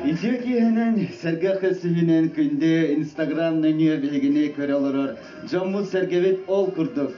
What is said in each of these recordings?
Үтүө киэһэнэн, сэргэх көрсүһүүнэн күндү Инстаграм нөҥүө биһигини көрө олорор дьоммут-сэргэбит ол курдук.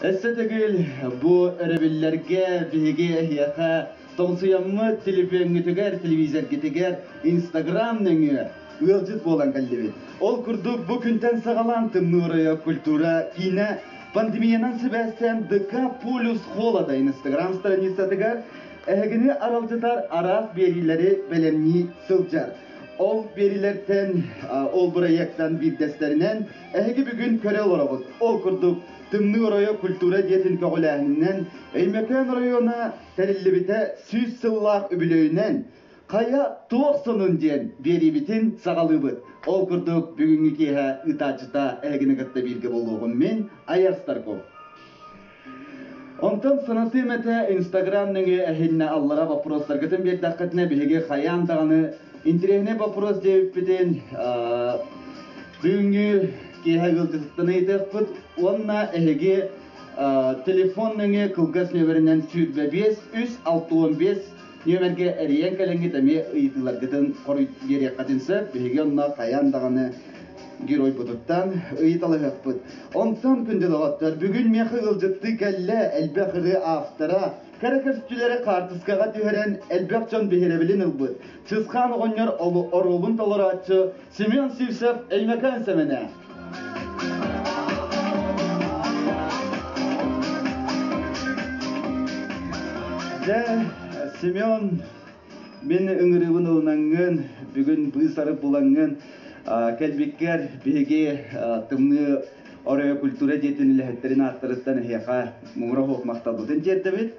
Өссө төгүл бу өрөбүллэргэ биһиги эһиэхэ тоҥсуйаммыт телефөҥҥүтүгэр, телевизоргитигэр Инстаграм нөҥүө ыалдьыт буолан кэллибит. Ол курдук бу күнтэн саҕалаан Тымныы оройо культура киинэ пандемиянан сибээстээн ДК Полюс Холода Инстаграм страницатыгар Эһигини аралдьытар араас биэриилэри бэлэмнии сылдьар. Ол биэриилэртэн, ол бырайыактан биирдэстэринэн эһиги бүгүн көрө олороҕут. Ол курдук, Тымныы оройо культура дьиэтин көҕүлээһининэн Өймөкөөн оройуона тэриллибитэ 100 сыллаах үбүлүөйүнэн Хайа туох сонун диэн биэриибитин саҕалыыбыт. Ол курдук бүгүҥҥү киэһэ ыытааччыта эһигини кытта бииргэ буолуоҕум мин Айар Старков. Онтон санатыым этэ Инстаграм нөҥүө эһиннэ аллара боппуруостаргытын биэрдэххитинэ биһиги хайаан даҕаны интэриэһинэй боппуруос диэбиппитин бүгүҥҥү киэһэ ыалдьытыттан ыйытыахпыт уонна эһиги телефон нөҥүө кылгас нүөмэринэн 25 3 65 нүөмэргэ эрийэн кэлэҥҥит эмиэ ыйытыыларгытын хоруй биэриэххитин сөп. Биһиги онно хайаан даҕаны геройбутуттан ыйыталаһыахпыт. Онтон күндү доҕоттор, бүгүн миэхэ ыалдьыттыы кэллэ элбэх ырыа автора, кэрэ көстүүлэри хаартыскаҕа түһэрэн элбэх дьон биһирэбилин ылбыт Чысхаан оҕонньор оруолун толорооччу Семен Сивцев Өймөкөөн Сэмэнэ. Дьэ, Семен, мин ыҥырыыбын ылынаҥҥын, бүгүн быыс-арыт булаҥҥын кэлбиккэр биһиги Тымныы оройо культура дьиэтин үлэһиттэрин ааттарыттан эһиэхэ муҥура суох махталбытын тиэрдэбит.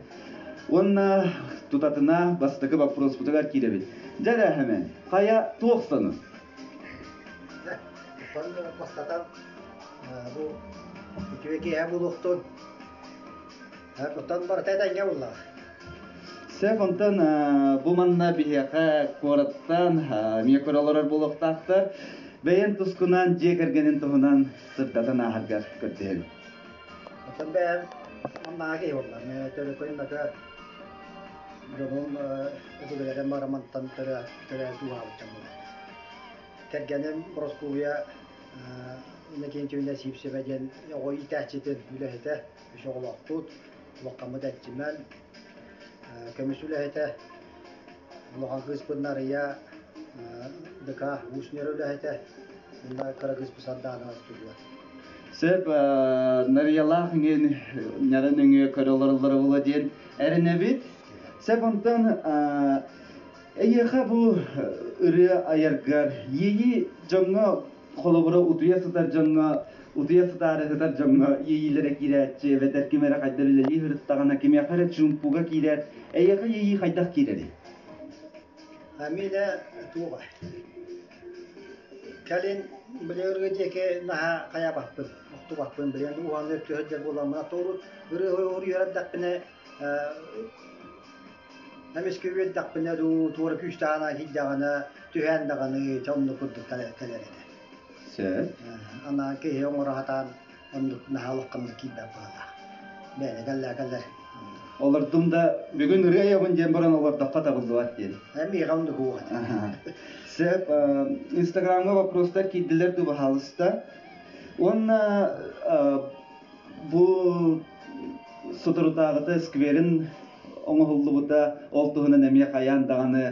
Уонна тутатына бастакы боппуруоспутугар киирэбит. Дьэ эрэ, Хэмэн, хайа туох сонун? Оттон бастатан бу үтүө киэһэ буолуохтун. Оттон барыта этэҥҥэ буоллаҕа. Сөп, онтон бу манна биһиэхэ куораттан эмиэ көрө олорор буолуохтаахтар. Бэйэн тускунан, дьиэ кэргэнин туһунан сырдатан ааһаргар көрдөһөбүн. Оттон бэйэм маннааҕы киһи буолла. Төлөкөй мөкө дьонум өбүгэлэрим барамантан төрөөбүт ууһаабыт дьон буолар. Кэргэним Борускуобуйа Иннокентьевна Сивцева диэн оҕо иитээччитин үлэһитэ, үс оҕолоохпут, улахаммыт Эрчимэн, көмүс үлэһитэ, улахан кыыспыт Нарыйа ДК уус ньара үлэһитэ, уонна кыра кыыспыт Сардаана устудьуон. Сөп, Нарыйалаах иҥин ньара нөҥүө көрө олороллоро буолуо диэн эрэнэбит. Сөп, онтон Эйиэхэ бу ырыа айаргар иэйии дьоҥҥо холобура утуйа сытар дьоҥҥо утуйа сытаары сытар дьоҥҥо иэйиилэрэ киирээччи эбэтэр ким эрэ хайдах үлэлии сырыттаҕына кимиэхэ эрэ чуумпуга киирэр эйиэхэ иэйии хайдах киирэрий? Миэнэ туоҕа кэлин били ырыа диэки наһаа хайаабаппын, охтубаппын билигин уһаан өттү сылдьар буоламмын а то урут ырыа үөрэрдэхпинэ Эмискэ үөрдэхпинэ дуу, туора күүстээх киирдэҕинэ, түһээн даҕаны дьэ оннук курдук кэлэр этэ. Сөп. Ана киһи оҥоро сатаан оннук наһаа улаханнык киирбэт быһыылаах. Бэйэтэ кэллээ кэлэр. Олордум да бүгүн ырыа айабын диэн баран олордоххо табыллыбат диэн. Миэхэ оннук уох этэ. Сөп. Инстаграмҥа вопростар киирдилэр дуу баһаалыста. Уонна бу соторутааҕыта скверин оҥоһуллубута, ол туһунан эмиэ хайаан даҕаны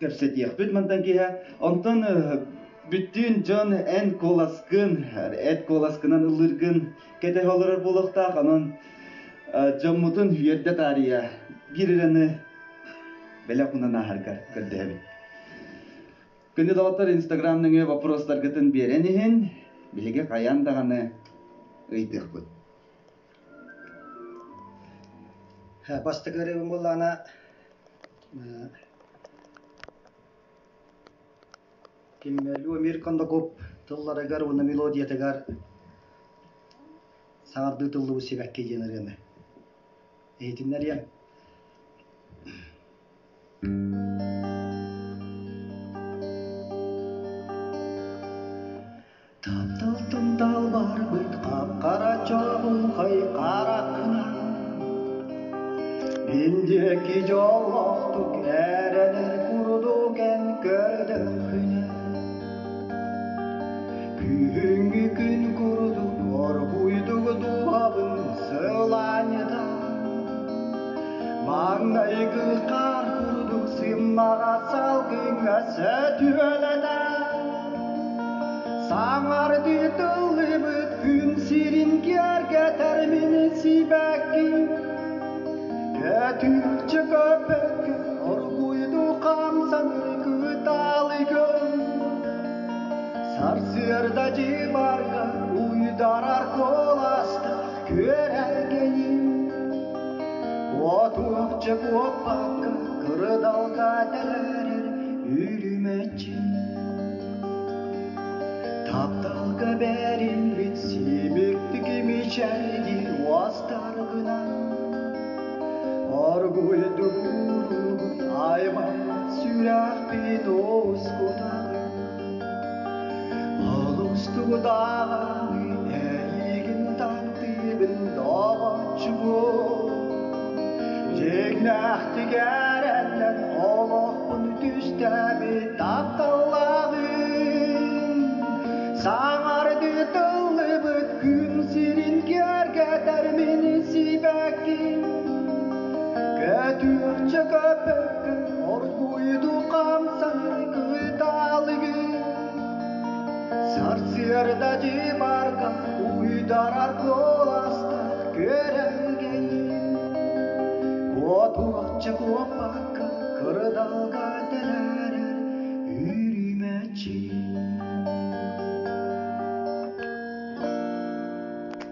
кэпсэтиэхпит мантан киэһэ. Онтон бүттүүн дьон эн куоласкын, эт куоласкынан ыллыыргын кэтэһэ олорор буолуохтаах. Онон дьоммутун үөрдэ таарыйа биир ырыаны бэлэх уунан ааһаргар көрдөһөбүт. Күндү доҕоттор, Инстаграм нөҥүө боппуруостаргытын биэрэн иһин, биһиги хайаан даҕаны ыйытыахпыт. Бастакы ырыабын буоллаҕына ким Любомир Кондаков тылларыгар уонна мелодиятыгар саҥардыы тыллыбыт сибэкки диэн ырыаны иһитиннэриэм. Тапталтан талбарбыт хап-хара чобулхай хараххынан Мин диэки дьоллоохтук эрэнэр. Сымнаҕас салгыҥҥа сөтүөлэнэ Саҥардыы тыллыбыт күн сирин киэргэтэр мин сибэкки Көтүччэ көппөккө оргуйду хамсаныр кыталыгын Сарсыарда дьыбарга уйдарар куоластаах күөрэгэйим Куотуохча куоппакка кырдалга тэлээрэр үрүмэччи Тапталга бэриммит симиктик мичээрдиир уостаргынан Оргуйдук ууругун аймаммыт сүрэхпин уоскутаҕын Олустук даҕаны эйигин таптыыбын доҕоччугум Дьиҥнээхтик эрэннэн олохпун түстээбит тапталлааҕым Саҥардыы тыллыбыт күн сирин киэргэтэр мин сибэкким Көтүөхчэ көппөккө оргуйду хамсанар кыталыгым Сарсыарда дьыбарга уйдарар куоластаах күөрэгэйим Куотуохча куоппакка кырдалга тэлээрэр үрүмэччи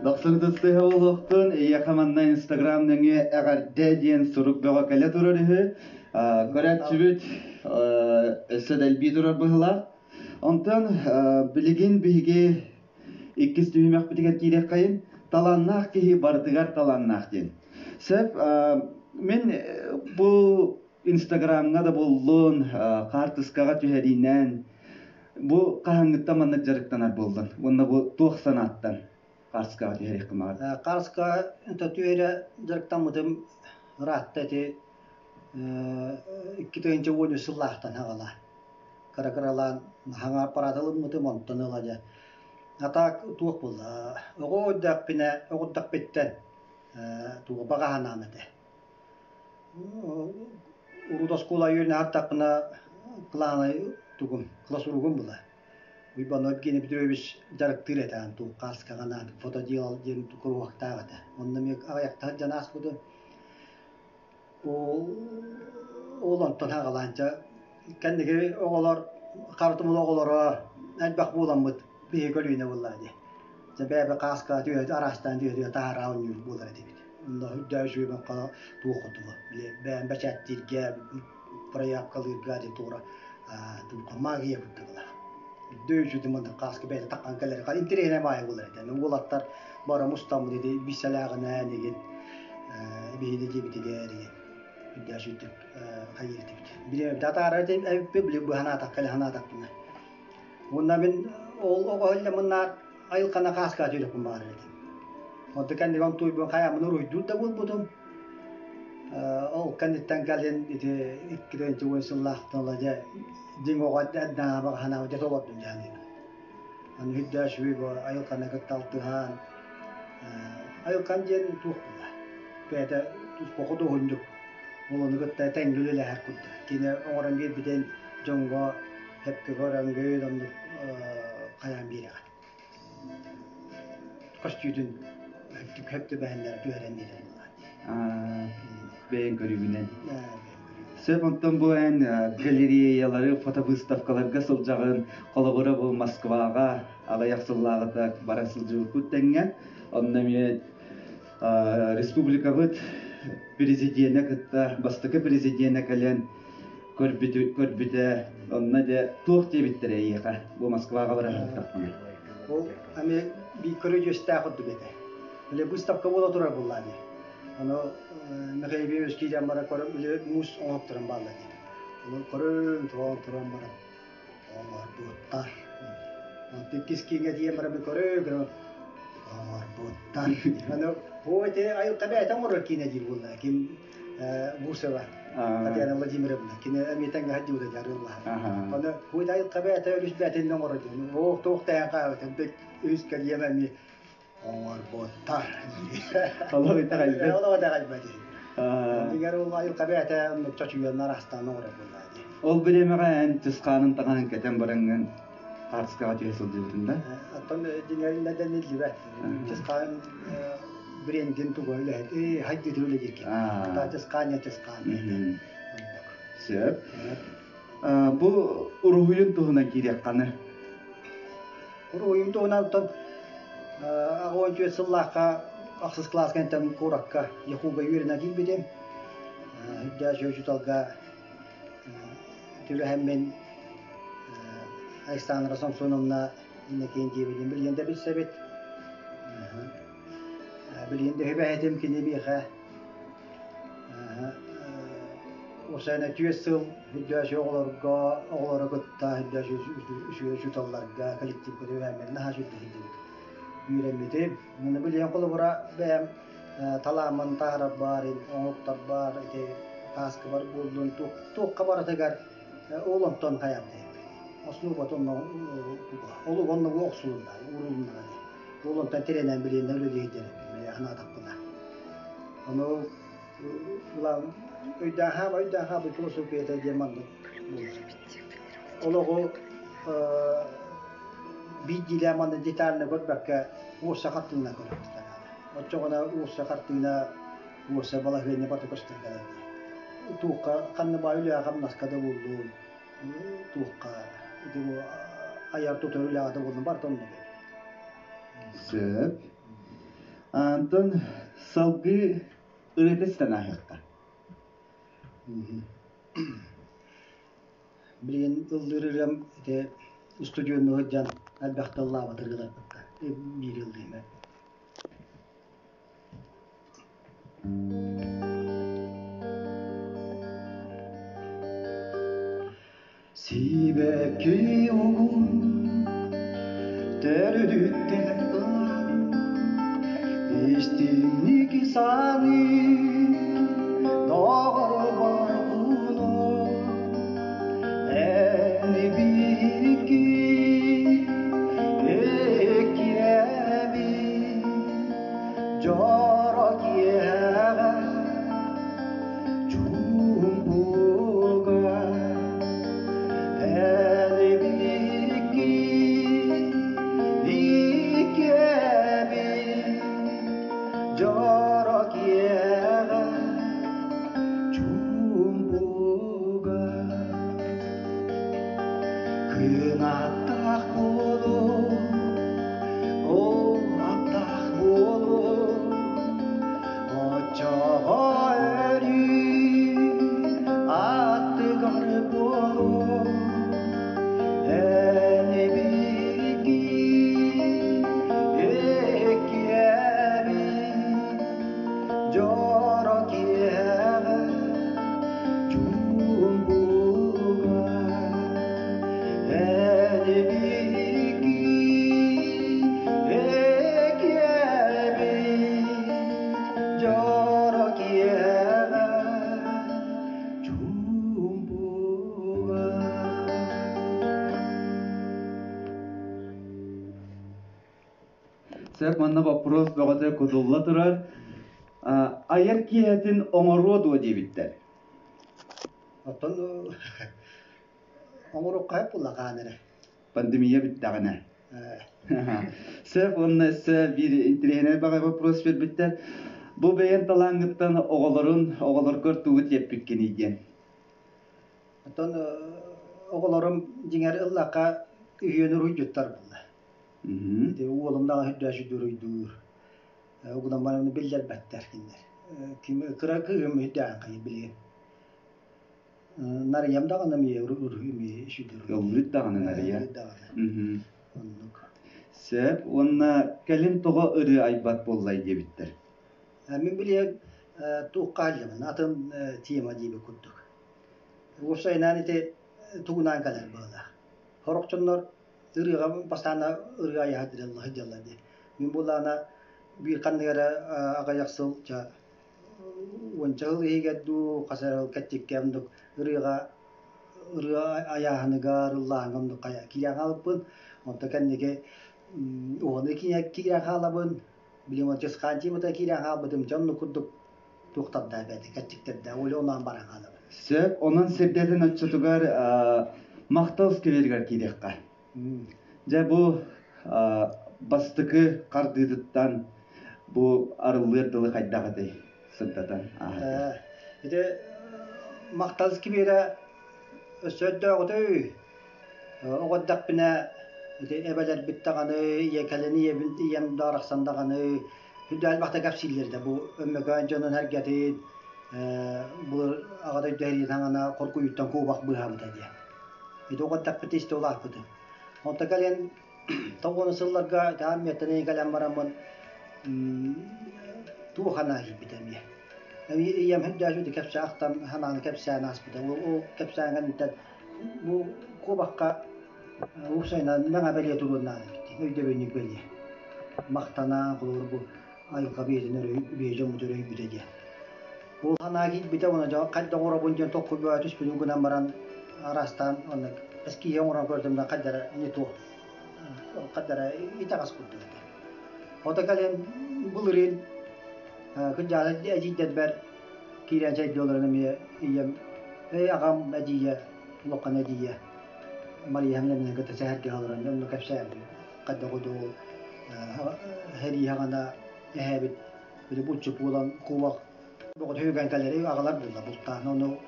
Дохсун олохтун эйиэхэ манна Инстаграм нөҥүө эҕэрдэ диэн сурук бөҕө кэлэ турар үһү. Көрөөччүбүт өссө да элбии турар быһыылаах. Онтон билигин биһиги иккис түһүмэхпитигэр киириэххэйин. Талааннаах киһи барытыгар талааннаах диэн. Сөп, мин бу Инстаграмҥа да буоллун, хаартыскаҕа түһэриинэн бу хаһааҥҥыттан маннык дьарыктанар буоллун? Уонна бу туох санааттан хаартыскаҕа түһэриэххин баҕар? Хаартыскаҕа түһэрэ дьарыктаммытым ыраатта ити 2013 сыллаахтан аҕала. Кыра-кыралаан хаҥа аппарат ылыммытым, онтон ыла дьэ. А так туох буолла, оҕо өйдөөхпүнэ, оҕурдахпиттэн туга баҕа санаам этэ. Урут оскуола үөрэнэ сырыттахпына кылаанай тугум, классуругум была. Уйбан Евгений Петрович дьарыктыыр этэ туох кааскаҕа фотодел диэн куруһуоктаах этэ. Онно эмиэ аҕыйахта сылдьан ааспытым. Ол онтон аҕалаан дьэ кэнники оҕолор Хартымыл оҕолоро элбэх буоламмыт биһиги көлүөнэ буоллаа дии. Дьэ бэйэбэ кааска түһэ араастаан түһэ таһаараа оонньуур буолар этибит. Онно үрдээ үчүгэй туох курдуга били бэйэм бэчээттииргэ, проявкалыырга дии туора магия курдук үрдээ үчүгэй маннык кааска бэйэтэ таххан кэлэр интэриэһинэй баайы буолар этэ. Уолаттар бары мустаммыт ити биссэлээҕинээн игин биһиги диэбитигэр үрдээх үчүгдүк хайыыр этибит. Билиэм атаара эбиппит били быһанаатахха илэ санаатахпына. Уонна мин ол оҕо иһиллэмминнаар айылҕана хааскаа түөрөхпүн баҕарар этим. Онто кэннигэн туйбун хайааммын уруйдуур да буолбутум. Ол кэнниттэн кэлин ити 2010 сыллаахтан ыла дьэ дьиҥ оҕо эрдээҕи баҕа дьэ толордум дьаһаныыбын. Аны үрдээх үчүгэй бу айылҕаны кытта алтыһан айылҕан диэн туох буолла бэйэтэ туспа худуоһунньук ол ону кытта тэҥҥэ үлэлэһэр курдук кини оҥорон биэрбитин дьоҥҥо сөпкө көрөнгүн оннук хайаан биэрэҕин көстүүтүн хөп түбэһиннэрэ түһэрэн биэрэр буоллаҕа Бэйэҥ көрүүгүнэн. Сөп, онтон бу эн галереялары, фотовыставкаларга сылдьаҕын. Холобура, бу Москваҕа аҕыйах сыллааҕыта бара сылдьыбыппыт тэҥҥэ. Онно эмиэ республикабыт президенэ кытта бастакы президенэ кэлэн көрбүтэ. Онно дьэ туох диэбиттэрэ эйиэхэ бу Москваҕа бара сырыттахпына? Ол эмиэ биир көрүдьүөстээх курдук этэ. Били выставка буола турар буоллаа дии. Ону Михаил Ефимович киирэн баран көрөн били муус оҥоһуктарын баалла дии. Ону көрөн туран туран баран оҥорбуттар. Онтон иккис кииҥҥэ тиийэн баран көрө көрө оҥорбуттар. Аны бу ити айылҕа бэйэтэ оҥорор киинэ диир буолла. Ким Гусева Татьяна Владимировна кини эмиэ тэҥҥэ сылдьыбыта дии арыаллаһан. Аны бу ити айылҕа бэйэтэ өрүс бэйэтин оҥорор диэн. Оох туох тэйэн хаалбыт үһүс кэлиэм эмиэ оҥорбуттар. Олох итэҕэйбэт. Олох итэҕэйбэт. Дигэр ол айылҕа бэйэтэ оннук чочуйан араастаан оҥорор буоллаа дии. Ол бириэмэҕэ эн чысхаанын таҥаһын кэтэн бараҥҥын хаартыскаҕа түһэ сылдьыбытыҥ да? Оттон дьиҥэринэ дэниллибэт. Чысхаан брендин туга үлэһит, хайдыытын үлэлииргэ. Чысхаан я чысхаан. Сөп. Бу уруһуйун туһунан киириэхханы. Уруһуйум туһунан оттон 84 сыллаахха ахсыс кылаас кэнниттэн куоракка Якуга үөрэнэ киирбитим. Үрдээх учууталга Түбэһэммин Александра Самсоновна Иннокентьевилиин билигин да билсэбит. Билигин да үһүбэһитим кини миэхэ Осена түөрт сыл үрдөөчү оҕолорго, оҕолору кытта үрдөөчү үчүгэй учууталларга, коллективка түбэһэммин наһаа үчүгэй сылдьыбыт. Үөрэммитим. Маны билигин холобура бэйэм талааммын таһаарарбар, оҥоһуктарбар, ити тааскыбар буоллун, туохха барытыгар ол онтон хайаабытай. Основата онно олук онно охсулунна, уурулунна. Ол онтон тирэнэн билиэннэ үлэлиир санаатахпына. Ону улаан өйдөөһаам өйдөөһаам философията диэн маннык буолар. Олоҕу биирдиилээн манна детально көрбөккө уорса хартыына көрөбүт. Оччоҕуна уорса хартыына, уорса балаһыанньа барыта көстөн кэлэр дии. Туохха ханна баай үлэҕэ-хамнаска да буоллун, туохха ити бу айар тутар үлэҕэ да буоллун барыта оннук эбит. Сөп. Антон салгыы ырыата истэн ааһыахха. Билигин ыллыыр ырыам ити устудьуоннуу сылдьан элбэхтэ ыллаабыт ырыаларбытта биир ыллыым Сибэкки угун төрүтүттэн ылан истиҥник саныы доҕорбор куну эн биһикки эккиэби дьоро киэһэҕэ чуумпуга эн биһикки иккиэби дьоро киэһэҕэ чуумпуга Кынаттаах буолуо, ол аттаах буолуо, оччоҕо өрүү аттыгар буолуо, эн эбиги эккиэбит дьоро киэһэҕэ чуумпуга эн биһиги экиэбит дьоро киэһэҕэ чуумпуга. Сөп, манна боппуруос бөҕөтө кутулла турар. Айар киэһэтин оҥоруо дуо диэбиттэр. Оттон оҥоруохха сөп буолла эрэ. Пандемия бүттэҕинэ. Сөп уонна өссө биир интэриэһинэй баҕай вопрос биэрбиттэр. Бу бэйэн талааҥҥыттан оҕолорун, оҕолоргор тугу тиэппиккиний диэн. Оттон оҕолорум дьиҥэр ыллахха үһүөн уруйдьуттар буолла. Ити уолум даҕаны сүрдээх уруйдуур. Угунан баран биллэрбэттэр кинилэр. Ким кыра кыыһым үрдээн хайы билигин. Нарыйам даҕаны эмиэ эмиэ сүдүр. Ыллыыр даҕаны Нарыйа. даҕаны. Оннук. Сөп уонна кэлин тоҕо ырыа айбат буоллай диэбиттэр. Мин билигин туохха аһыллыбын атын тема диэбит курдук. Уопсайынан ити тугунаан кэлэр быһыылаах. Сорох дьоннор ырыаҕа бастаан ырыа айа сылдьаллар дии. Мин буоллаҕына биир ханнык эрэ аҕыйах сыл ча уонча сыл иһигэр дуу, хас эрэ кэттиккэ оннук ырыаҕа ырыа айааһыныгар, ыллааһыҥҥа оннук киирэн хаалбыппын. Онтон кэнники уону киирэн хаалабын. Билигин уонча хаан тиимата киирэн хаалбытым. Дьэ оннук курдук туохтардаах бэйэтэ кэрчиктэрдээх. Оля оноон баран хаалабын. Сөп, онон сирдэтин оччотугар махтал скверигэр киириэххэ. Дьэ бу бастакы хардыытыттан бу арыллыар дылы хайдах этэй сырдатан ааһар. Ити махтал скверэ өссө өрдөөҕүтүй оҕо эрдэхпинэ ити эбэлэрбит даҕаны ийэкэлэн ийэбин ийэм да арахсан даҕаны үрдэ элбэхтэ кэпсииллэр да бу Өммөкөөн дьонун сэргэтин былыр Аҕа дойду сэриитин саҕана хоргуйууттан куобах быыһаабыта диэн. Ити оҕо эрдэхпитэ истэ улааппытым. Онтон кэлин тоҕуону сылларга ити армияттан кэлэн бараммын туох анаа киирбитэ эмиэ. Ийэм үрдээччи кэпсээн санааны кэпсээн ааспыта. Ол кэпсээн кэнниттэн бу куобахха уопсайынан мэҥэ бэлиэ туруон наада эбит өйдөбүнньүк бэлиэ. Махтана, холобур бу айылҕа биэтин өрөй, дьоммут өрөйбүтэ диэн. Ол санаа киирбитэ уонна дьон хайдах оҥоробун диэн толкуйга түспүтүн гынан баран араастаан оннук эскииһи оҥорон көрдүм да хайдара не то хайдара итэҕэс курдук этэ. Ото кэлин былырыын кырдьаҕас эдьиийдэрбэр киирэн чэйдии олорон эмиэ ийэм эй аҕам эдьиийэ улахан эдьиийэ Мария Ивановна кытта сэһэргэһэ олорон онно кэпсээбитим хайдах ол сэрии саҕана эһээбит били булчут буолан кубок бөҕөтө үгэн кэлэри аҕалар буолла бултаан ону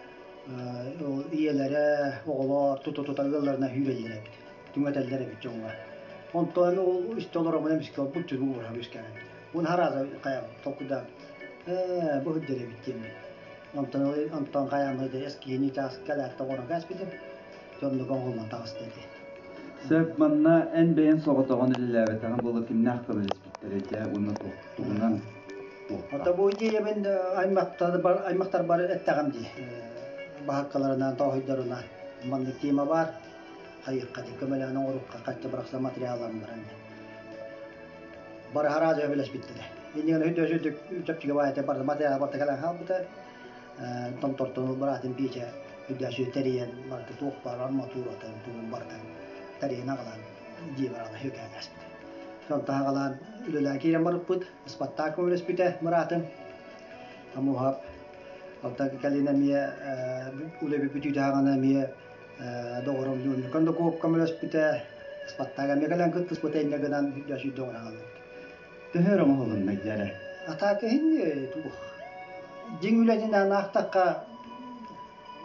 ийэлэрэ оҕолор тута-тута ыалларынан сүүрэллэр эбит түҥэтэллэр эбит дьоҥҥо онтон ол истэ олороммун эмискэ булчут буолар үскээн уон харааза хайа толкуйдаан ээ бу сылдьар эбит диэммин онтон онтон хайааммыт эскиини чаас кэлээт оҥорон кээспитим дьоннук оҥоһуллан таҕыста ити. Сөп, манна эн бэйэҥ соҕотоҕун үлэлээбэтэҕин буолуо кимнээх көмөлөспүттэрэ дьэ уонна тугунан туохха? Ото бу идиэйэбин аймахтарбар эттэҕим дии. Баһаккаларынан, тооһуйдарынан маннык тема баар. Хайыахха дии көмөлөөн оҥорукка хачча бырахса материалларын баран дии. Бары хараадьа көмөлөспүттэрэ. Иннигин өйдөсүдүк чэпчэки баайата бары материал барта кэлэн хаалбыта. Томтортон быраатын биичэ өйдөсү тэрийэн барыта туох баар арматуратын тугун барытын тэрийэн аҕалан дьиэбэр аҕала сүөкээн ааспыт. Сонтон аҕалаан үлэлээн киирэн барыппыт. Спартак көмөлөспүтэ быраатым. Амуһап Оттон кэлин эмиэ үлэбит бүтүүтэ аҕана эмиэ доҕорум Леонид Кондаков көмөлөспүтэ. Спартак эмиэ кэлэн кыттыспыта инньэ гынан өйдөсүйдэ оҥорон Төһө эрэ оҥоһулунна дьэрэ? Атака иһин туох дьиҥ үлэтинэн аахтахха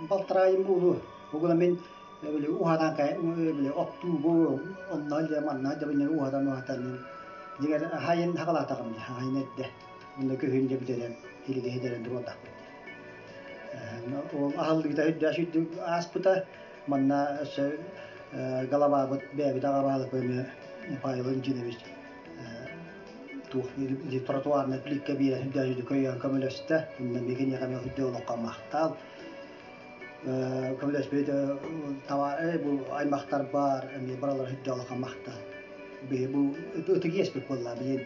балтараайым буолуо. Угула мин били уһатан били оттуубу онно дьэ манна дьэ биннэ уһатан уһатан дьиҥэр хайын хагалаатаҕым дьэ хайын эрдэ онно күһүн дьэ бүтэрэн илигэ хидэрэн туруордахпыт ол аһыллыыта үрдээх үрдүк ааспыта манна өссө галабаабыт бэйэбит аҕабаалык эмиэ Павел Ильинович туох тротуарнай плитка биэрэн үрдээх үрдүк өйөөн көмөлөстө онно эмиэ киниэхэ эмиэ үрдүк олоххо махтал көмөлөспүт товар бу аймахтар бар эмиэ баралар үрдүк олоххо махтал биһи бу ытык иэспит буолла билин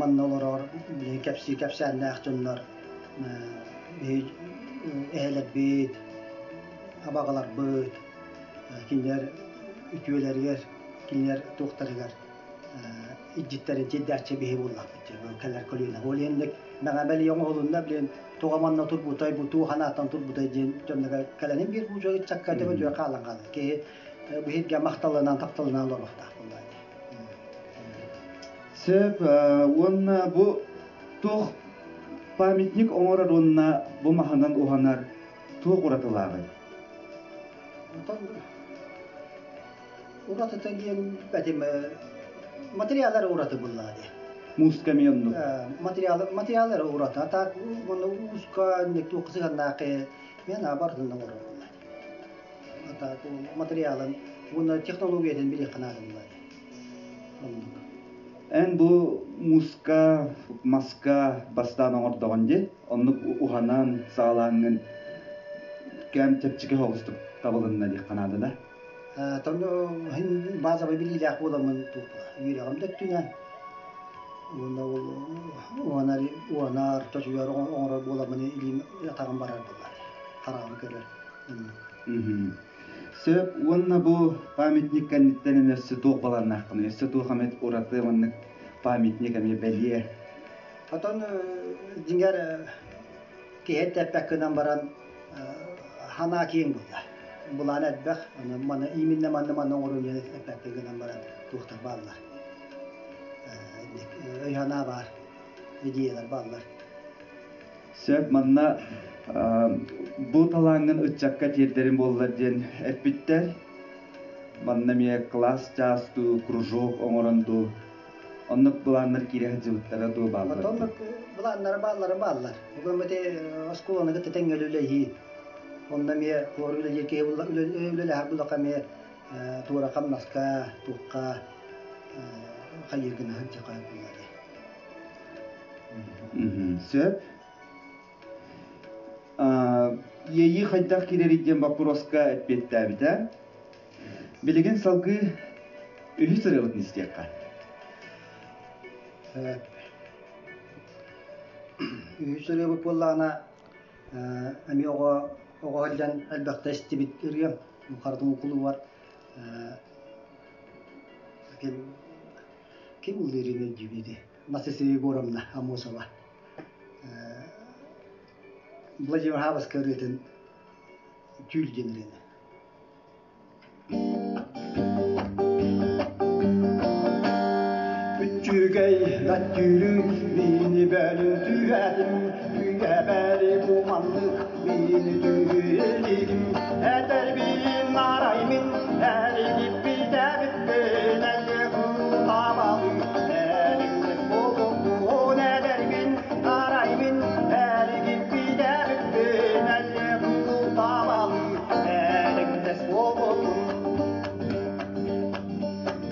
манна олорор билин кэпсии кэпсээннээх дьоннор биһи эһэлэрбит абаҕаларбыт кинилэр үтүөлэригэр кинилэр туохтарыгар илдьиттэрин тиэрдээччи биһи буоллахпыт кэлэр көлүөнэ. Ол иһинник мэҕэбэл оҥоһулунна билин туға манна турбутай бу туу ханааттан турбутай диэн дьоннорго кэлэнин биир бу ыччакка төбө түө хаалан хаалар. Киһи биһиргэ махталынан тапталынан олоруохтаах буолла. Сөп уонна бу туох памятник оҥорор уонна бу маһынан уһанар туох уратылааҕый? Онтон уратыта диэн этим материаллар ураты буллаа дии. Муус эмиэ оннук. Материал материаллар ураты. А так уонна ууска инник туох сыһыаннаах мен барытын оҥорор буолла. А так материалын уонна технологиятын билиэххэ наада буолла дии. Оннук. Эн бу мууска, маска бастаан оҥордоҕун дии. Оннук уһанан, саҕалааҥҥын кэм чэпчэки соҕустук табылынна диэххэ наада да? Тону иһин базовай билиилээх буоламмын үөрэҕим да өттүнэн уонна ол уонар уонар чочуйар оҥорор буоламмын илиим атаҕым барар буоллар хараҕым көрөр оннук. Сөп уонна бу памятник кэнниттэн эмиэ өссө туох балааннааххыный? Өссө туох эмит ураты маннык памятник эмиэ бэлиэ? Отон дьиҥэр киһи эппэк гынан баран Санаа киэҥ буолла. Былаана элбэх. Маны именно манна манна оҥоруом диэн эппэппин гынан баран туохтар бааллар. Өй-санаа баар, идеялар бааллар. Сөп, манна бу талааҥҥын ыччакка тиэрдэрин буоллар диэн эппиттэр. Манна эмиэ класс чаас дуу, кружок оҥорон дуу, оннук былааннар киирэ сылдьыбыттара дуу бааллар? Оннук былааннара бааллара бааллар. Бүгүн ити оскуоланы кытта тэҥҥэ үлэлэһии. Онно эмиэ туора үлэлиир киһи үлэлэһэр буллахха эмиэ туора хамнаска, туохха хайыыр гына сылдьыха буолла дии. Сөп. Иэйии хайдах киирэрий диэн боппуруоска эппиэттээбитэ. Билигин салгыы үһүс ырыабытын истиэххэ. Үһүс ырыабыт буоллаҕына эмиэ оҕо оҕо сылдьан элбэхтэ истибит ырыам Харатыҥ кулубар ким ким ыллыырын өйдүүбүт Насиса Егоровна Амосова Владимир Хабаска ырыатын Түүл диэн ырыаны. Үчүгэй да түүлү мини бөлүн түһэтим, үйэбэри бу маннык мини түһүлигим. Этэрбин арай мин эригиппитэбиппин әлле кутабалы элиңде болуппун эдэрбин арай мин эригиппитэбиппин әлле кутабалы элиңде болуппун.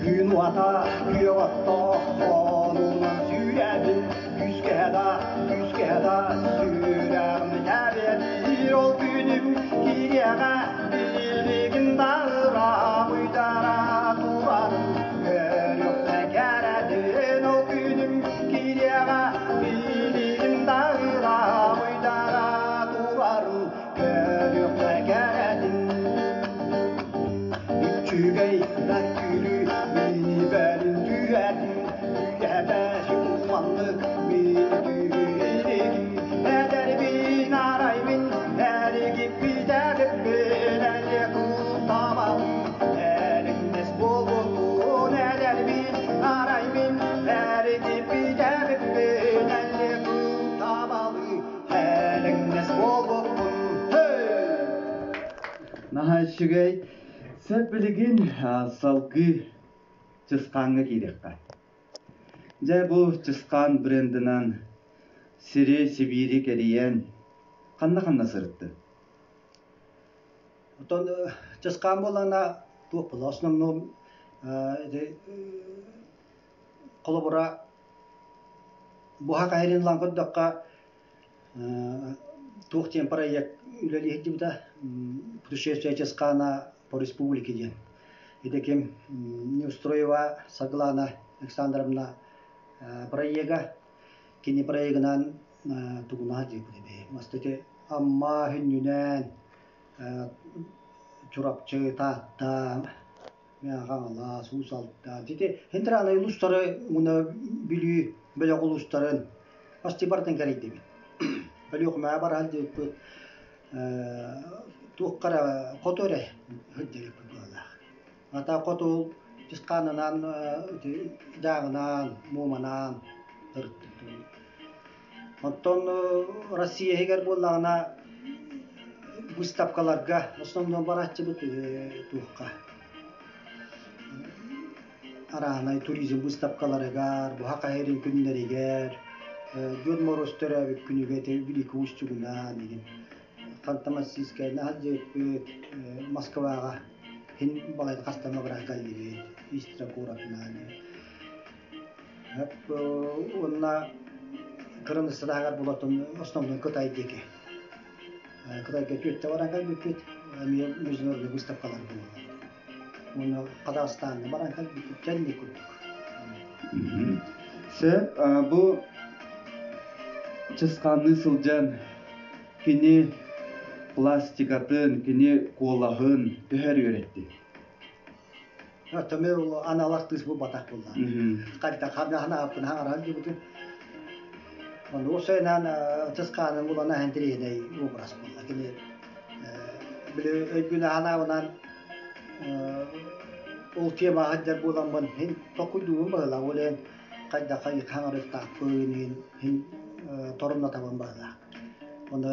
Күн уата күөх оттоох хонуунан сүүрэбин, күүскэ да, күүскэ да сүрэҕим тэбиэлиир ол күнүм кириэҕэ билигин да ыраах уйдара турарын көрүөххэ кэрэтин ол күнүм кириэҕэ билигин да ыраах уйдара турарын көрүөххэ кэрэтин. Үчүгэй да түүлү мини бөлүн түһэтин, үйэбэһи уманнык мини түһүлигин. Эдэрбин арай мин эригиппитэбиппин эле кутабам, элиңнес буолбутун эдэрбин арай мин эригиппитэбиппин эле кутабалы, элиңнес буолбуппун. Hey! Наһаа үчүгэй. Сөп билигин салгыы Чысхааҥҥа киириэххэ. Дьэ бу Чысхаан брендынан сири, Сибиири кэрийэн ханна-ханна сырыттыҥ? Оттон Чысхаан буоллаҕына туох буолла? Основном ити холобура буһа хайырын ылан көрдөххө туох диэн проект үлэлии сылдьыбыта «Путешествие Чысхаана по республике» диэн. Ити ким Неустроева Саргылана Александровна проега кини проегынан тугунаах диэбит эбээ. Мастати Амма хүннүнэн Чурапчы, Таатта, Хаҥалас, Уус Алдан. Ити центральнай улуустары уонна Бүлүү бөлөх улуустарын почти барытын кэрийдибит. Өлүөхүмэҕэ баран диэбиппит туохха эрэ хоту эрэ сылдьыбыппыт быһыылаах. Ата хоту Чысхаанынан, Дьааҥынан, Муоманан сырыттыбыт. Оттон Россия иһигэр буоллаҕына выставкаларга в основном барааччыбыт туохха арааһынай туризм выставкаларыгар, буһа хаһыырын күннэригэр, Дед Мороз төрөөбүт күнүгэр ити Великий Устюгунан игин Ханты-Мансийскайынан сылдьыбыппыт, Москваҕа иһин балайда хаста эмэ баран кэллибит, Истра куоратынан. Уонна кыраныыссатааҕар булатын основной Кытай диэки. Кытайга түөртэ баран кэлбиппит, эмиэ международный выставкалар буолаллар. Уонна Казахстаҥҥа баран кэлбиппит кэнник курдук. Сөп, бу Чысхаанныы сылдьан кини пластикатын, кини куолаһын төһөр үөрэттиҥ? Төмө анал артыыс буолбатах буолла. Хайда ханааппын хаҥаран дьыбытын. Ону осойнаан Чысхаанын булан аһан тириэнэй образ буолла. Кини били өйбүн аһанаабынан ол темаҕа сылдьар буоламмын иһин толкуйдуубун быһыылаах. Ол иһин хайдах хаҥарыахтаахпын иһин иһин торумнатабын быһыылаах. Ону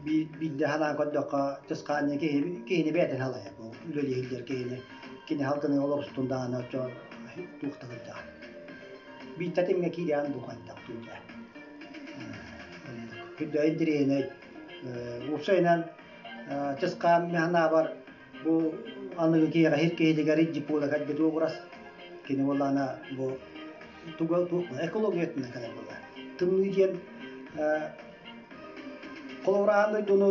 биирдэ санаан көрдөххө, тысхаанньа киһи киһини бэйэтин халайар бу үлэлии сылдьар киһини. Кини халгыны олорустун даҕаны оччо туох да кырдьаҕас. Биир татымҥа киирэҕин дуу хайдах дуу дьэ. Үрдэ интэриэһинэй. Уопсайынан Чысхаан мин санаабар бу аныгы киһиэхэ сир киһитигэр дьиппуола кэлбит уобарас. Кини буоллаҕына бу туга туох экология өттүнэн кэлэр буолла. Тымныы диэн холобура аан дойдуну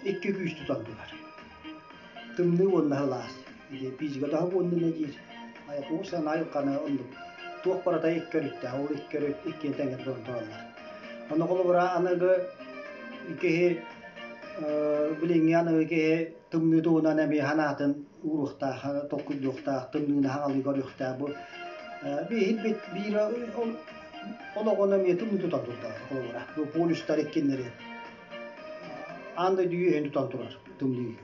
икки күүс тутан турар. Тымныы уонна сылаас. Физика да уонна диир. Айакуус айылҕаны оннук туох барыта икки өрүттээх, ол икки өрүт иккиэн тэҥҥэ туран тураллар. Ону холобура аныгы киһи билиҥҥи аныгы киһи тымныы туһунан эмиэ санаатын ууруохтаах, толкуйдуохтаах, тымныыны хаҥалыы көрүөхтээх. Бу биир биир олоҕун эмиэ тымныы тутан турдаҕа холобура. Бу полюстар иккиннэри аан дойду үөһүн тутан турар тымныы.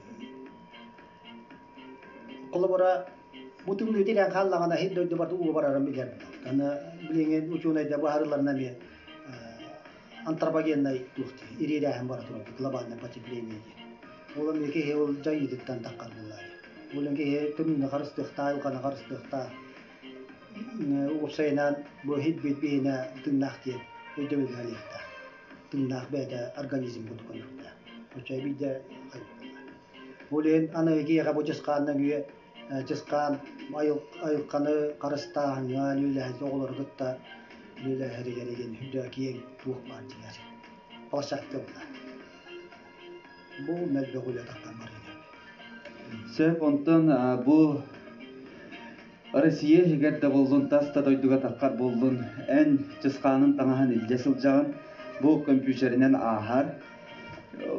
Холобура, бу тымныы тилээн хааллаҕына иһит дойду барыта ууга барарын билэр. Аны билиҥҥи учуонайдар быһаарыыларынан эмиэ антропогеннай туох дии, ириэрээһин бара турар глобальное потепление диэн. Ол эмиэ киһи ол дьайыытыттан таххар буоллаҕа. Ол киһи тымныыны харыстыахтаах, айылҕаны харыстыахтаах. Уопсайынан бу иһит биһинэ тыыннаах диэн өйдөбүлгэ кэлиэхтээх. Тыыннаах бэйэтэ организм курдук көрүөхтээх. Оччо биирдэ Ол иһин аны киһиэхэ бу дьысхаан нөҥүө дьысхаан айылҕаны харыстааһыҥҥа үлэлэһэр оҕолору кытта үлэлэһэригэр игин үрдэ киэҥ туох баар дьиҥэр площадка буолар. Бу мөлбөх үлэ таххан барыыны. Сөп, онтон бу Россия иһигэр да буоллун, тас да дойдуга таххар буоллун, эн чысхаанын таҥаһын илдьэ сылдьаҕын, бу көмпүүтэринэн ааһар.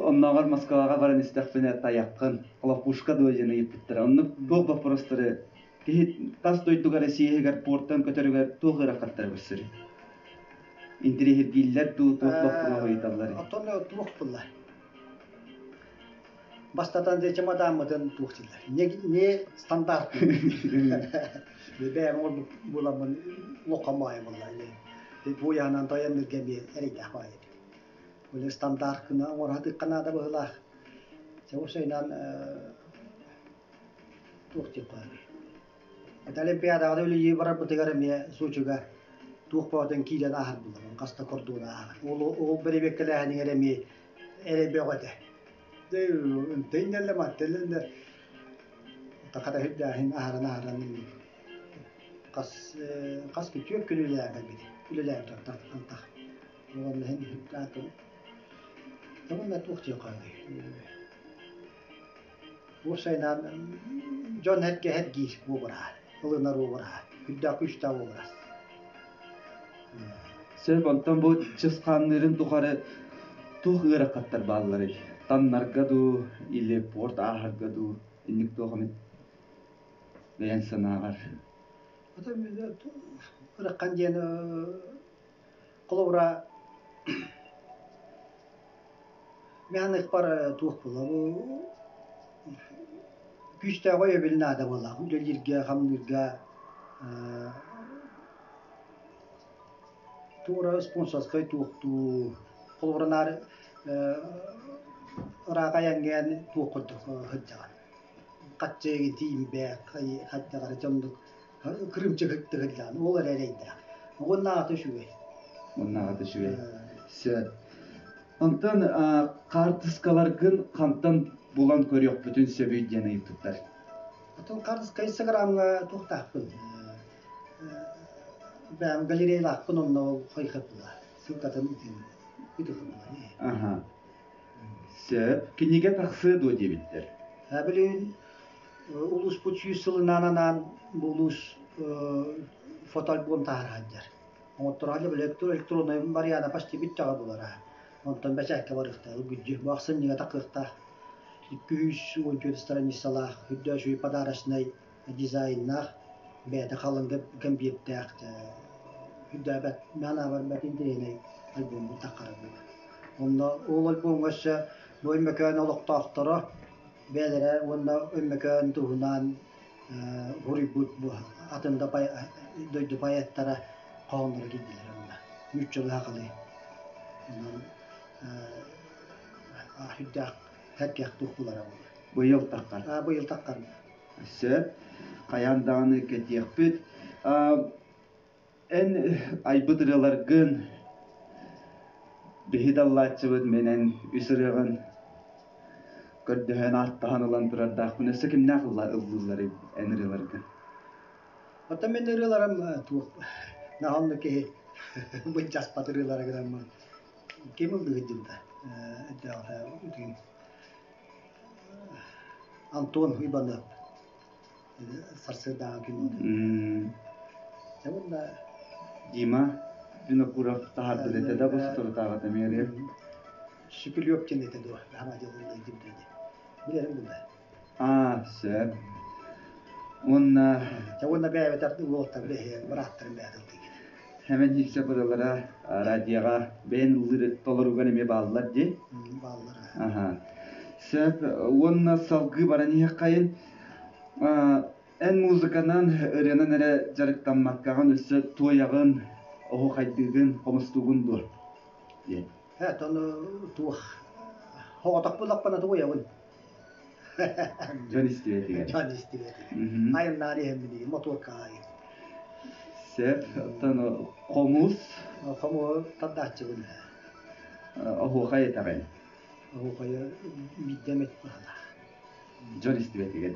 Оннооҕор Москваҕа баран истэхпинэ тайаххын, хлопушка дуо диэн ыйыппыттара. Оннук туох боппуруостары киһи тас дойдуга Россия иһигэр портан көтөрүгэр туох ыарахаттары көрсөрүй? Интириэһиргииллэр дуу, туох боппуруоһу ыйыталларый? Оттон туох булла? Бастатан дьэ чемодааммытын туох дииллэр? Не, не стандартный. Бэйэм оҥорбут буоламмын лохха маайа буолла. Буойаһынан тойон эмиэ эрэйдээх баҕайы эбит. Били стандарт гына оҥоро наада быһыылаах. Чэ уопсайынан туох диэххэ Это Олимпиадаҕа да үлэлии барарбытыгар эмиэ Сочига туох бөҕөтүн киирэн ааһар буоллаҕым, хаста кордуон ааһар. Ол ол бэрэбиэркэлээһинигэр эмиэ эрэй бөҕө этэ. Тыыннэллэ маттеллэ хата үрдээһин аһаран аһаран хас хас күтүөт күн үлэлээн кэлбит үлэлээн антах уонна иһин үрдээтим уонна туох диэххэ уопсайынан дьон эргиир уобараһа ылынар уобараһа үрдээх күүстээх уобарас. Сөп, онтон бу чысхаанныырын тухары туох ыарахаттар баалларый? Таннарга дуу или порт ааһарга дуу инник туох эмит бэйэҥ санааҕар? Ырахан диэн холобура мин ыхпар туох буолла бу күүстээх өйөбүл наада буоллаах үлэлииргэ хамныырга туора спонсорскай туохтуу холобура наар ыраах айаҥҥа туох курдук сылдьаҕын хаччы тиийбэт хайдах эрэ дьоннук кырыымчык тыгыллаан ол эрэ эрэйдээх уоннааҕыта үчүгэй Уоннааҕыта үчүгэй. Сөп. Онтон хаартыскаларгын хантан булан көрүөхпүтүн сөбүй диэн ыйыппыттар. Оттон хаартыска инстаграмҥа туохтаахпын бэйэм галереялаахпын онно ол хайхаппыла ссылкатын ытыхыбыла. Аха. Сөп. Кинигэ тахсыа дуо диэбиттэр. Билигин улууспут 100 сылынан анаан бу улуус фотоальбом таһаарар. Оҥотторо били электроннай вариана почти бүттэҕэ буолара. Онтон бэчээккэ барыахтаах, үргүлдьү. Бу ахсынньыга тахыахтаах. 214 страницалаах, үрдэ үчүгэй подарочнай дизайннаах, бэйэтэ халыҥ кэмбиэрдээх, үрдээбэт, наанабар бэрт интэриэһинэй альбом таххара буолар. Онно ол альбомҥа өссө бу Өймөкөөн олохтоохторо. Бэйэлэрэ уонна Өймөкөөн туһунан суруйбут бу атын да дойду поэттара хоһоонноро киирдилэр онно. Нууччалыы сахалыы. Онон сүрдээх сэргэх туох булара буолар. Быйыл таххар. Быйыл таххар. Сөп. Хайаан даҕаны кэтиэхпит. Эн айбыт ырыаларгын биһи даллааччыбыт мин эн үс ырыаҕын көрдөһөн ааттаһан ылан турардаахпын. Өссө кимнээх ыллыылларый эн ырыаларгын? Оттон мин ырыаларым туох наһаа киһи былдьаспат ырыалара гынаммын ким ыллыыр дьылда Антон Иванов сарсыардааҕы күн уонна Дима Винокуров таһаарбыт этэ да бу соторутааҕыта эмиэ Шепелев диэн этэ дуо хаама дьылын билэрим булла Аа, сөп. Уонна уонна бэйэбит уолаттар бырааттарым бэйэтин Хэмэн Хиксэ ырыалара радиоҕа бэйэн ыллыыр толоругар эмиэ бааллар дии. Бааллар. Аха. Сөп. Уонна салгыы баран иһиэххэйин. Эн музыканан, ырыанан эрэ дьарыктаммаккаҕын өссө туойаҕын, оһуохайдыыгын, хомустуугун дуо? Диэн. Э, тону туох хоҕотох буллахпына туойабын. Дьон истибэтигэр. Дьон истибэтигэр. Айаннаан иһэммин мотуорка аайы. Сөп. Оттон хомус? Хомуһу тардааччыбын. Оһуохай этэҕин? Оһуохайы биирдэ эмит быһалаах. Дьон истибэтигэр.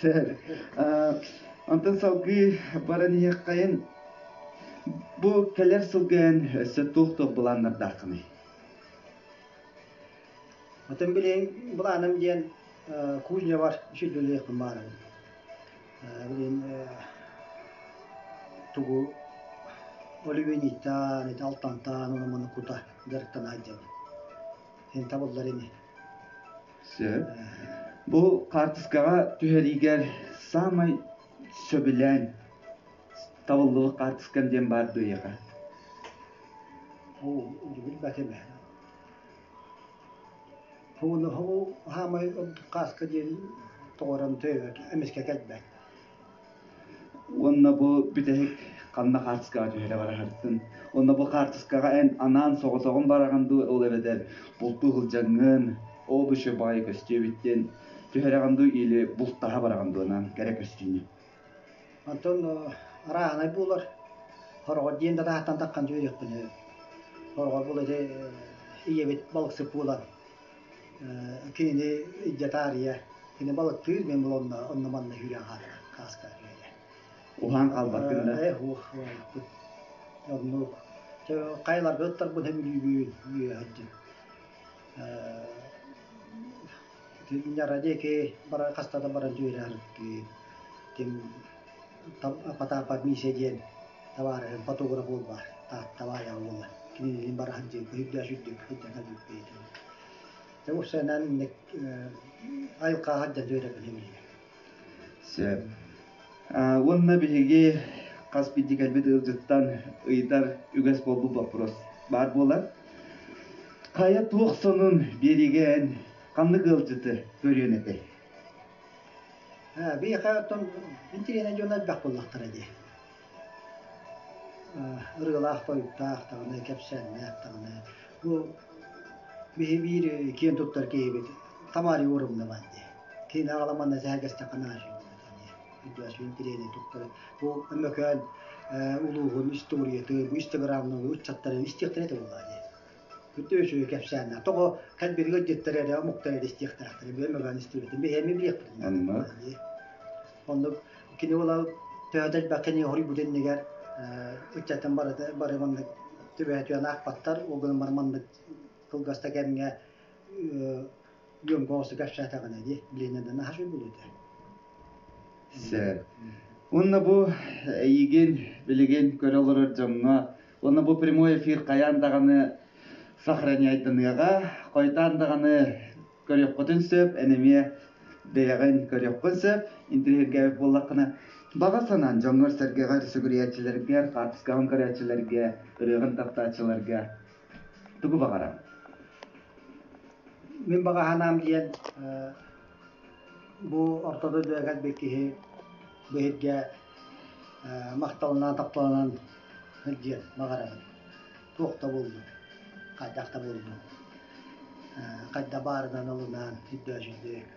Сөп. Онтон салгыы баран иһиэххэйин. Бу кэлэр сылга эн өссө туох-туох былааннардааххыный? Атын билигин былааным диэн кузнябар үчүгэй баарабын. Билигин тугу алюминийтан, ити алтантан ону маны кута дьарыктана сылдьабын. Эн табыллар ини. Сөп. Бу хаартыскаҕа түһэриигэр саамай сөбүлээн табыллыбыт хаартыскам диэн баар дуо эйиэхэ? Оо, билбэтим ээ. Һуу хаамай хааска диэн тоҕорон төбөт эмискэ кэлбэт. Уонна бу бүтэһик ханна хаартыскаҕа түһэрэ бараһартын? Уонна бу хаартыскаҕа эн анаан соҕотоҕун бараҕын дуу, ол эбэтэр бултуу сылдьаҥҥын, ол еще баҕайы көстүө эбит диэн түһэрэҕин дуу или бултаһа бараҕын дуу анаан кэрэ көстүүнү? Онтон арааһынай буолар. Хороҕор диэн да таһыттан таххан түһүөхпүн Хороҕор була ити ийэбит балыксыт буолан кинини илдьэ таарыйа кини балыктыыр мин була онно онно манна сүүрэн хаалар хааска түһэрэ. Уһаан хаалбаккын да? Э уох уһаабыппыт. Оннук. Хайаларга ыттарбын сөбүлүүбүн үө сылдьан. Ньара диэки бара хаста да баран түһэрэ сырыттым. Ким Потапа Миисэ диэн табаарыһым фотограф уол баар Таатта баайаҕа уола. Кинилиин бара сылдьыбыппыт үрдээх үрдүк сылдьан кэлбиппит. Дьэ уопсайынан инник айылҕаҕа сылдьан үөрэппин билигин. Сөп. Уонна биһиги хас биирдии кэлбит ыалдьыттан ыйытар үгэс буолбут боппуруос баар буолар. Хайа туох сонун биэриигэ эн ханнык ыалдьыты көрүөн этэй? Биһиэхэ оттон интириэнэ дьон элбэх буоллахтара дии. Ырыалаах тойуктаах даҕаны, кэпсээннээх даҕаны. Бу биһи биир киэн туттар киһибит Тамара Егоровна баар дии. Кини аҕала манна сэһэргэстэххэ наһаа үчүгэй буолуо этэ интириэнэ туттар. Бу Өймөкөөн улууһун историятын, бу инстаграмҥа ыччаттары истиэхтэрэ этэ буоллаҕа дии. Бүтү үчүгэй кэпсээннээх. Тоҕо кэлбиргэ дьиттэр эрэ омуктар эрэ истиэхтээхтэр. Бэйэм мөҕөн истибэтим. Бэйэми билиэхпитин Оннук кини буола төһө да элбэх кини хоруйбут иннигэр ыччаттан барыта бары маннык түбэһэ түһэн аахпаттар. Ол гынан баран маннык кылгас да кэмҥэ үөмкэ оҕусу кэпсээтэҕинэ дии билиэннэ да наһаа үчүгэй буолуо этэ. Сөп. Уонна бу эйигин билигин көрө олорор дьоҥҥо уонна бу прямой эфир хайаан даҕаны сохраняйданыаҕа, хойутаан даҕаны көрүөххүтүн сөп, эн эмиэ бэйэҕин көрүөххүн сөп, интириэһиргээбит буоллаххына, баҕа санаан дьоҥҥор-сэргэҕэр, сүгүрүйээччилэргэр, хаартыскаҕын көрөөччүлэргэ, ырыаҕын таптааччыларга тугу баҕарар? Мин баҕа санаам диэн бу орто дойдуга кэлбит киһи биһиргэ махталынан, тапталынан сылдьыан баҕарабын. Туох да буоллун, хайдах да буоллун, хайда баарынан ылынан, өйдөөчүллүк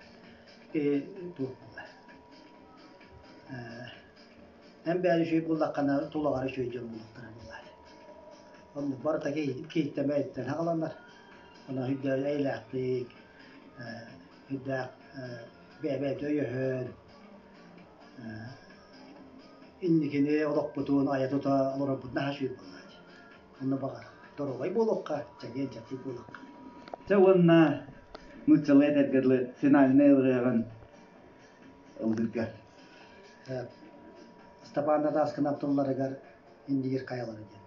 киһи туох буолар. Эн бэйэҥ үчүгэй буоллаххына, тулаҕар үчүгэй дьон буолуохтара буоллар. Оннук барыта киһиттэн бэйэтиттэн саҕаланар. Онон өйдөөн эйэлээхтик, өйдөөх бэйэ-бэйэбитин өйөһөн, инникини олохпутун айа-тута олорорбут наһаа үчүгэй буоллаҕа дии. Онно баҕар доруобай буолуохха, чэгиэн-чэбдик буолуохха. Чэ уонна нууччалыы этэргэ дылы финальнай ырыаҕын ыллыырга. Степан Дадаскынап тылларыгар Индигир хайалара диэн.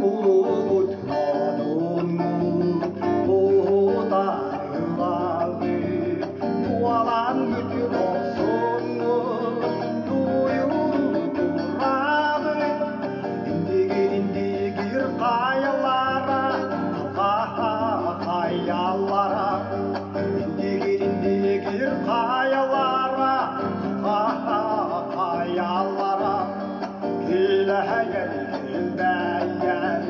Улуут модуннут утарылаһыы буолан бүтүн охсуннут дуйулуу турабыт Индигир, индигир хайалара, хайалара, Индигир, индигир хайалара, хайалара, Килэһэйэн килбэйэн,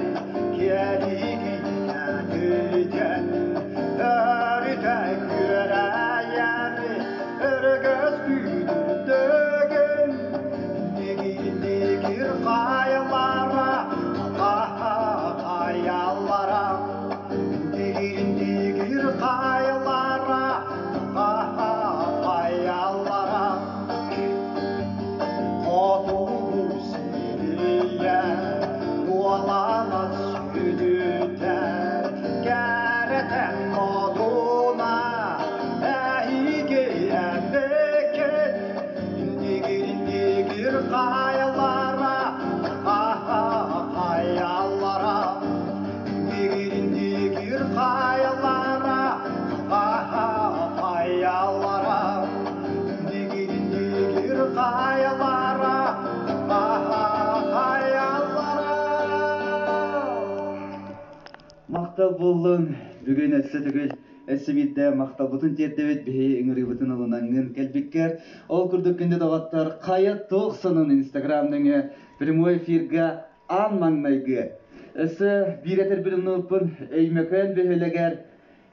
киэлигийэн өрүтэ күөрэйэн, өрөгөс күүтүрдөгүн, Индигир хайалара, хайалара, Индигир хайалара, хайалара, Хотугу сирийэ, дуолана сүдүтэ, кэрэтэн модуна, эһиги эбиккит, Индигир хайалара, хайалара, Индигир хайалара, хайалара, Индигир хайалара, хайалара. Махтал буоллун бүгүн өссө төгүл Өссө биирдэ махталбытын тиэрдэбит биһи ыҥырыыбытын ылынаҥҥын кэлбиккэр. Ол курдук күндү доҕоттор, хайа туох сонун Инстаграм нөҥүө прямой эфирга аан маҥнайгы. Өссө биир этэрбин умнубуппун, Өймөкөөн бөһүөлэгэр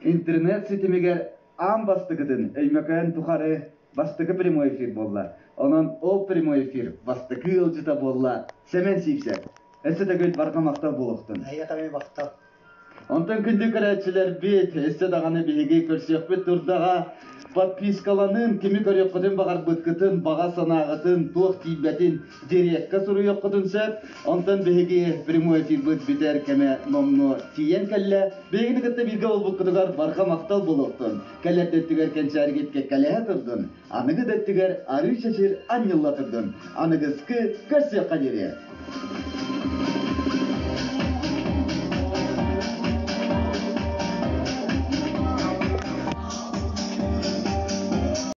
интернет ситимигэр аан бастакытын Өймөкөөн тухары бастакы прямой эфир буолла. Онон ол прямой эфир бастакы ыалдьыта буолла Сэмэн Сиипсэп. Өссө төгүл барҕа махтал буолуохтун. Эйиэхэ эмиэ махтал. Онтон күндү көрөөччүлэрбит, өссө даҕаны биһиги көрсүөхпүт турдаҕа. Подпискаланын, кими көрүөххүтүн баҕарбыккытын, баҕа санааҕытын, туох тиийбэтин дирекка суруйуоххутун сөп. Онтон биһиги прямой эфирбыт бүтэр кэмэ номнуо тиийэн кэллэ. Биһигини кытта бииргэ буолбуккутугар барҕа махтал буолуохтун. Кэлэр да өттүгэр кэнчээригит кэккэлэһэ турдун. Аныгы да өттүгэр арыы чэчир анньылла турдун. Аныгыскы көрсүөххэ диэри.